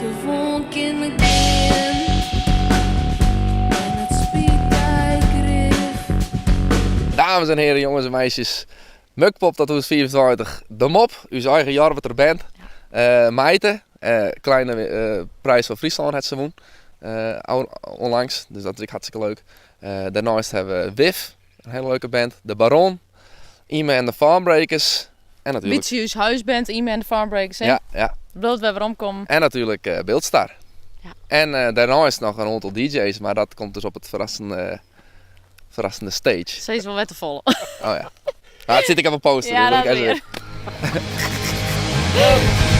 Gewoan kinne gean. En it spyt dy grif. Dames en heren, jongens en meisjes. Mukpop 2025, De Mop, ús eigen Jorwerter band. Meite, kleine prijs fan Fryslân hat se wûn onlangs, dus dat is ek hartstikke leuk. Dêrneist hawwe we Wif, in hiele leuke band, De Baron, Ime en de Farmbreakers en natuerlik... Bytsje ús huisband, Ime en de Farmbreakers, hè? Ja, ja. Bliuwt wer weromkommen. En natuerlik Biltstar. Ja. En dêrneist noch in oantal DJ's, mar dat komt dus op it ferrassende, ferrassende stage. Se is wol wer te folle. Oh ja. Mar it sit ek op 'e poster, Ja, dus dat dat is is wier.